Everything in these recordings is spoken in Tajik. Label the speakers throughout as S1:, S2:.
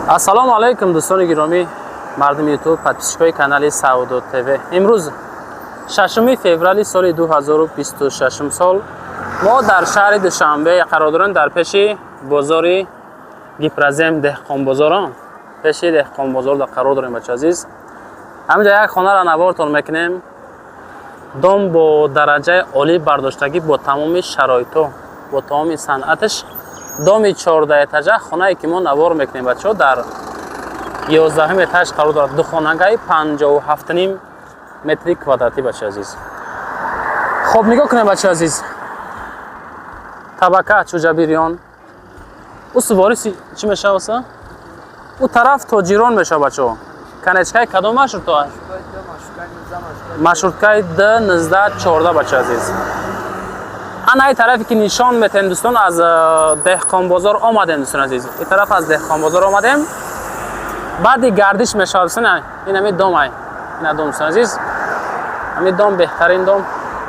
S1: Ассалому алайкум, дӯстони гиромӣ, мардуми Ютуб, подписчикои канали Савдо ТВ. Имрӯз 6 феврали соли 2026 сол мо дар шаҳри Душанбе қарор дорем, дар пеши бозори Гипрозем, Деҳқонбозор, пеши Деҳқонбозор қарор дорем, бача азиз. Ҳаминҷа як хонаро навортон мекунем. Дом бо дараҷаи олӣ бардоштагӣ, бо тамоми шароитҳо, бо тамоми санъаташ, доми 14 этажа. Хонае ки мо навор мекунем, бачаҳо, дар 11-ум этаж қарор дорад. Духонагаи 57,5 метри квадратӣ, бача азиз. Хоб, нигоҳ кунем, бача азиз. Табака чӯҷабирён, ӯ сувориси чӣ мешаваса? Ӯ тараф тоҷирон мешава, бачаҳо. Конечкаи кадом маршрутҳо? Маршруткаи д 19 14, бача азиз. Ана ин тарафе ки нишон метем, дӯстон, аз Деҳқонбозор омадем, дӯстон азиз. Ин тараф аз Деҳқонбозор омадем, баъди гардиш мешавад, дӯстон. Ин ҳами домай, ина дом, дӯстон азиз. Ҳами дом беҳтарин дом.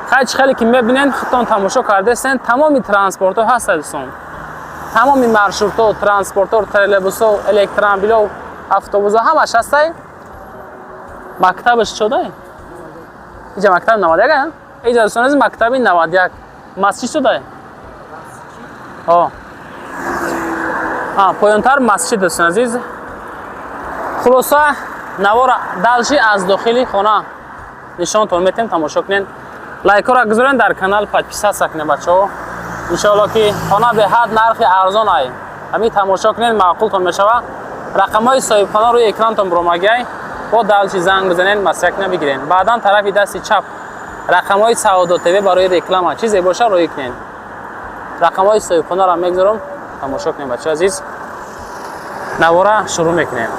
S1: Хай, чӣ хеле ки мебинен, худтон тамошо кардастен, тамоми транспортҳо ҳаста, дӯстон. Тамоми маршрутҳо, транспортҳо, троллейбусҳо, электромобилҳо, автобусҳо, ҳамаш ҳастай. Мактабаш чодай? Иҷа мактаби 91, иҷа, дӯстон азиз, мактаби 91. Масҷид шудай? Поёнтар масҷид, дӯстон азиз. Хулоса, навора дальше аз дохили хона нишонтон метем, тамошо кунен, лайкҳоро гузорен, дар канал подписаться кунен, бачаҳо. Иншоалло ки хона беҳад нархи арзон ай. Ҳамин тамошо кунен, маъқултон мешава. Рақамҳои соҳибхона рӯи экрантон буромагиай, бо дальше занг бизанен, маслиҳат бигирен. Баъдан тарафи дасти чап рақамҳои Савдо ТВ барои реклама чизе боша, роӣ кунен. Рақамҳои соҳибхонаро мегузорам, тамошо кунем, бачаҳо азиз. Навора шурӯъ мекунем.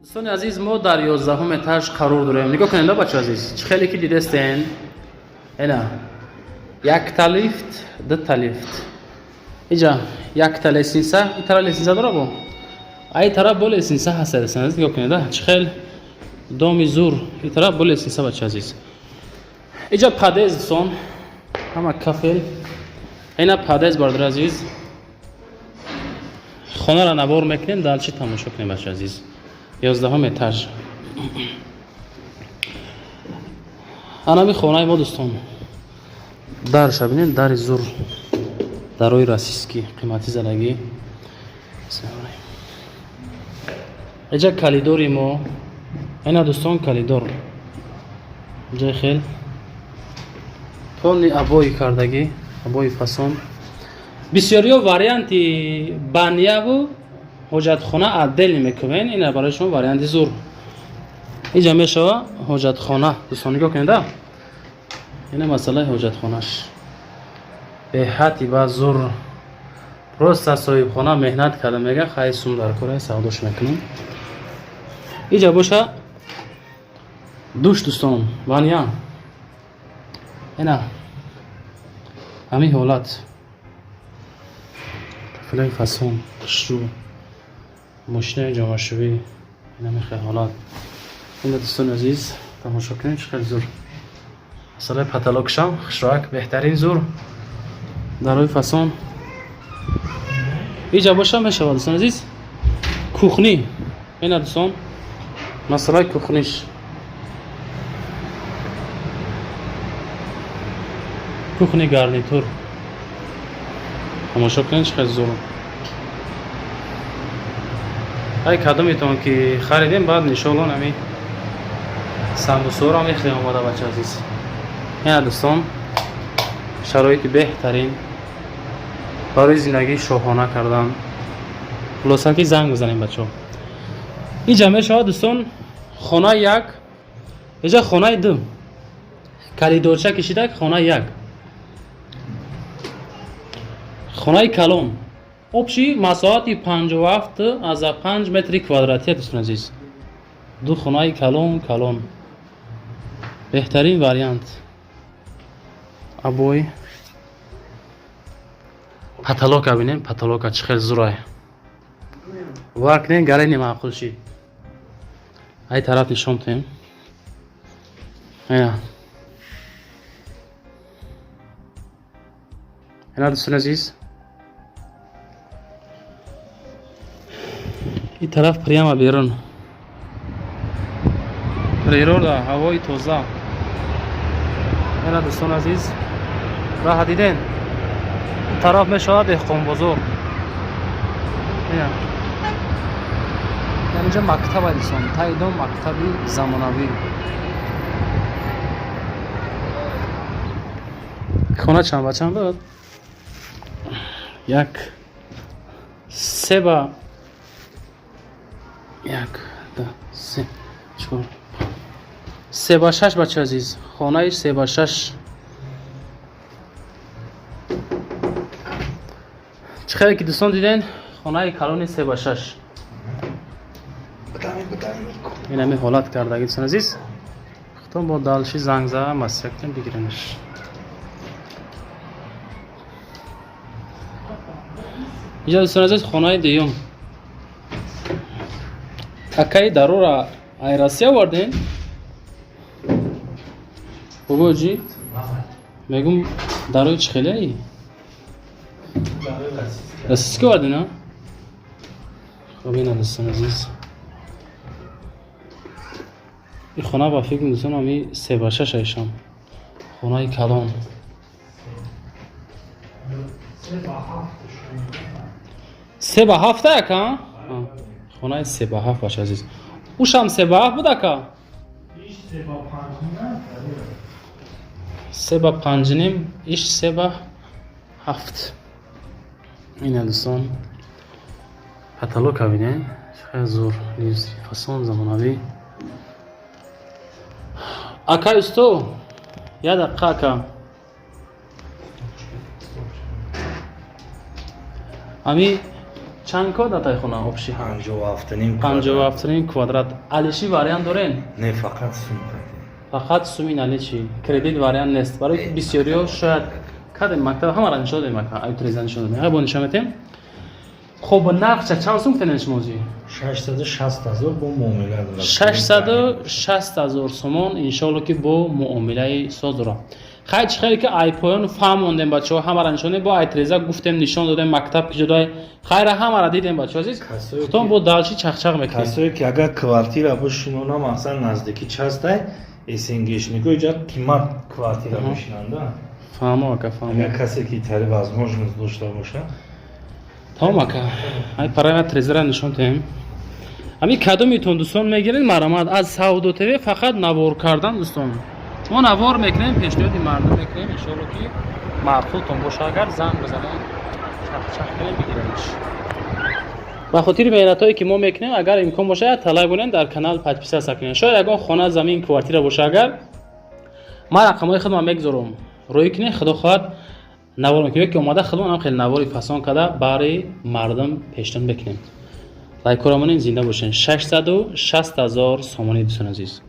S1: Дӯстони азиз, мо дар 11-ум этаж қарор дорем. Нигоҳ кунед, бача азиз, чӣ хеле ки дидестен, ина якта лифт, дута лифт, иҷа якта лестница, и тараф лестница дора, бо ай тараф бо лестница ҳаст. Дӯстони азиз, нигоҳ кунед, чӣ хел доми зур. И тараф бо лестница, бача азиз. Иҷа подъезд, дӯстон, ҳама кафел. Ина подъезд, бародари азиз. Хонаро навор мекунем, дальше тамошо кунем, бача азиз. 11-ум этаж, анами хонаи мо, дӯстон. Дарша бинед, дари зур, дарои российский, қимати задагӣ. Иҷа коридори мо, ина, дӯстон, коридор. Ҷай хел полный обои кардагӣ, обои фасон. Бисёриё варианти баняву ҳоҷатхона отдельно мекунен. Ина барои шумо варианти зур. Иҷа мешава ҳоҷатхона, дӯстон, нигоҳ кунед. Ина масъалаи ҳоҷатхонаш беҳадди ба зур. Просто соҳибхона меҳнат карда, мега, хай, сум дар кора, савдош мекунам. Иҷа боша душ, дӯстон, баня. Ина ҳамин ҳолат, кафелаи фасон, хушрӯ, мошинаи ҷомашӯӣ. Ина мехел ҳолат. Ина, дӯстони азиз, тамошо кунед, чӣ хел зур. Масъалаи потолокшам хушроак, беҳтарин, зур, дарои фасон. Иҷа боша мешавад, дӯстони азиз, кухни. Ина, дӯстон, масъалаи кухниш, кухни гарнитур, тамошо кунед, чӣ хел зур. Ай, кадометон ки харидем, баъд иншоалло ами самбусаҳоро мехӯрем омода, бача азиз. Ина, дӯстон. Шароити беҳтарин барои зиндагии шоҳона кардан. Хулоса ки занг бизанем, бачаҳо. Инҷа мешавад, дӯстон, хонаи як, инҷа хонаи ду. Коридорча кишида, хонаи як. Хонаи калон. Общий масоҳати 57,5 метри квадратия, дӯстон азиз. Ду хонаи калон калон. Беҳтарин вариант. Обои. Потолока бинем, потолока чӣ хел зурай. Бовар кунед, гарени маъқул шид. Ай тараф нишон тем. Ина. Ина, дӯстони азиз. Ин тараф прямо берун. Природа, ҳавои тоза. Ина, дӯстони азиз, раҳа диден? Ин тараф мешавад деҳқонбозор. Ина. Инҷа мактаб, дӯстон, таидон мактаби замонавӣ. Хона чанд ба чанд буд? Як се ба як, ду, се, чор, 3 ба 6, бача азиз. Хонаи 3 ба 6. Чӣ хеле ки, дӯстон, диден, хонаи калони 3 ба 6. Ин ҳами ҳолат кардаги, дӯстон азиз. Худтон бо дальше занг зада маслиҳат кунем, бигиренаш. Инҷа, дӯстон азиз, хонаи дуюм. Акаи дарора ай Россия оварден? Бобоҷи, мегум, дарои чӣ хелеи? Российский оварден, а? Хоб, ина, дӯстон азиз. Ин хона ба фикр, дӯстон, ҳами 3 ба 6 айшам. Хонаи калон. 3 ба 7 ака? Хонаи 3 ба 7, бача азиз. Ушам 3 ба 7 буд, ака? 3 ба 5.5, иш 3 ба 7. Ина, дӯстон, потолока бинед, хеле зур, фасон, замонавӣ. Ака усто, як дақиқа, ака. Ами чанд квадрат ай хона общий?
S2: 57.5.
S1: 57.5 квадрат. Алиши вариант дорен?
S2: Не, фақат сум.
S1: Фақат суми наличи. Кредит вариант нест. Барои ки бисёриҳо шояд кадем мактаб ҳамара нишон додем, ака, аю треза нишон додем. Ҳа, бо нишон метем. Хоб, нархча чанд сум гуфтен шумо зи?
S2: 660 ҳазор бо муомила дорад.
S1: 660 ҳазор сомон, иншоалло ки бо муомилаи соз дорад. Хай, чӣ хеле ки ай поён фаҳмондем, бачаҳо, ҳамара нишон додем, бо ай треза гуфтем, нишон додем, мактаб ки ҷудой, хайра, ҳамара дидем, бачаҳо азиз. Худтон бо дальше чақчақ мекунем.
S2: Касое ки агар квартира бошинона, масалан, наздики частай СНГшнико иҷа қимат квартира бошинанда.
S1: Фаҳмо, ака, фаҳмо.
S2: Агар касе ки тари возможность дошта боша.
S1: Тамом, ака. Ай парама трезара нишон диҳем. Ами кадомитон, дӯстон, мегиред, марамад аз Савдо ТВ фақат навор кардан, дӯстон. Мо навор мекунем, пешниҳоди мардум мекунем, иншоалло ки маъқултон боша, агар занг бизанем, чақчақ кунем, бигиремш. Ба хотири меҳнатҳое ки мо мекунем, агар имкон боша, як талаб кунем, дар канал подписаться кунем. Шояд ягон хона, замин, квартира боша, агар ман рақамҳои худам мегузорам, рӯй кунем, худо хоҳад, навор мекунем, ки омада худмон ҳам хеле навори фасон карда барои мардум пешниҳод мекунем. Лайкора монед, зинда бошед. 660 ҳазор сомонӣ, дӯстони азиз.